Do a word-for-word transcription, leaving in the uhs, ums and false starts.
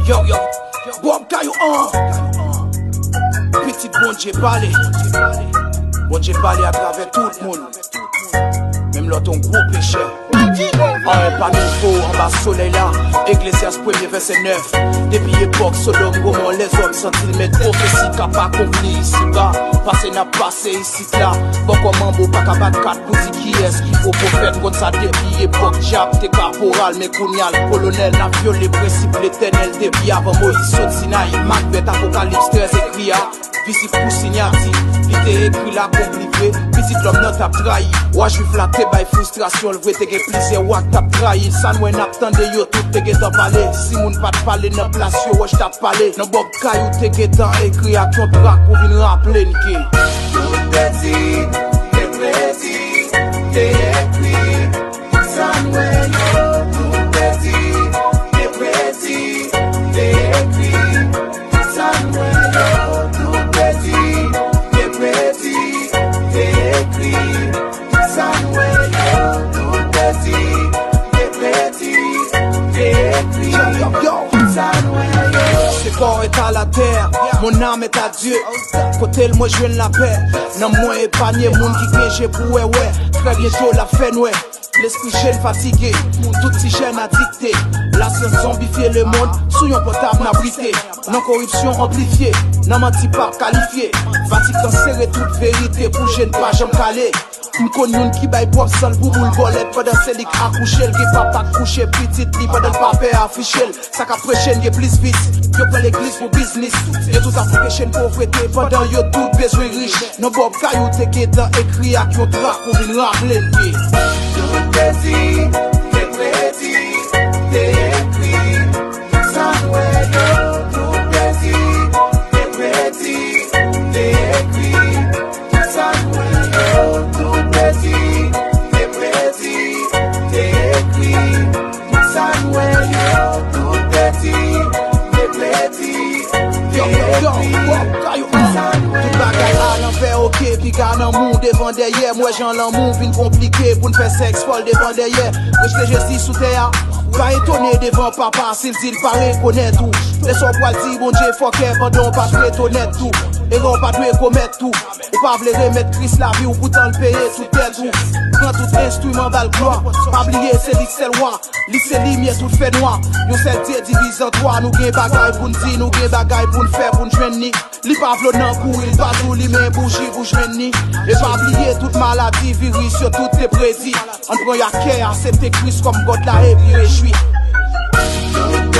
Yo, yo, Bob Kayou an. Pitit Bondye pale. Bondye pale atravè tout moun. Menm lè w te yon gwo pechè. Anyen pa nouvo anba solèy la. Eklezyas premye vèsè nèf. Depi epòk Sodòm, Gomò, lèzòm santi l mèt pwofesi k ap akonpli isiba. Pase n ap pase isit la. Bò kò manbo pa ka bat kat pou di kiyès ki gwo pwofèt. Konn sa depi epòk dyab te kaporal, men kounye a l kolonèl. N ap vyole prensip Letènèl depi avan Moyiz sot Sinayi. Makbèt, Apokalips trèz ekri a. Vizib pou sinyati, li te ekri l akonpli vre. Pitit lòm nan t ap trayi. Wa jwif la te bay fristrasyon l vre, te gen plizyè wa k t ap trayi l. Sa n wè n ap tande yo tout te gentan pale. Si moun pa t pale nan plas yo, Wòch t ap pale. Nan Bòb Kayou te gentan ekri ak yon trak pou vin raple n ke. Tout te di, te predi, te ekri. Sa n wè yo tout te di, te predi, te ekri. Sa n wè yo tout te di, te predi, te ekri. Sa n wè yo tout te di, te predi, te ekri. Sa n wè yo. Ce corps est à la terre, mon âme est à Dieu. Kote l mwen jwenn lapè? Nanm mwen epanye, moun ki gen je pou wè, wè. Trè byento l ap fè nwè. Lespri jèn fatige, tout ti jèn adikte. Lasyans zonbifye lemonn sou yon pòtab n abrite. Nan koripsyon anplifye, nan manti p ap kalifye. Vatikan sere tout verite pou je n pa janm kale. M konn youn ki bay pwòp san l pou boul bòlèt pandan se li k akouche l. Gen papa k kouche pitit li pandan l pa pè afiche l. Sa k ap preche n gen plis vis. Yo pran legliz pou biznis. Yo tout ap preche n povrete pandan yo tout bezwen rich. Nan Bòb Kayou te gentan ekri ak yon trak pou vin raple n ke. Tout te di, te predi, te ekri. Sa n wè yo tout te di, te predi, te ekri. Sa n wè yo tout te di, te predi, te ekri. Sa n wè yo tout te di, te predi, te ekri. Sa n wè yo. Tout bagay alanvè, oke, piga nan mou devan dèyè. M wè jan lanmou vin konplike pou n fè sèks fòl devan dèyè. Rejte Jezi sou tè a. Pa etone devan papa si l di l pa rekonèt ou. Lè sa w pral di Bondye fòkè pandan w pa t ret onèt tou. Erè w pa dwe komèt tou. Ou pa vle remèt Kris lavi w, poutan l peye tout dèt ou. Pran tout enstriman, ba l glwa. Pa bliye se li k sèl wa. Li se limyè tout fènwa. Yon sèl Dye divize an twa. Nou gen bagay pou n di, nou gen bagay pou n fè pou n jwenn ni. Li pa vle w nan kouri, li pa di w limen bouji pou jwenn ni. E pa bliye tout maladi, viris yo tout te predi. Ann pran y ak kè, aksepte Kris kòm Gòd la epi rejwi. Tout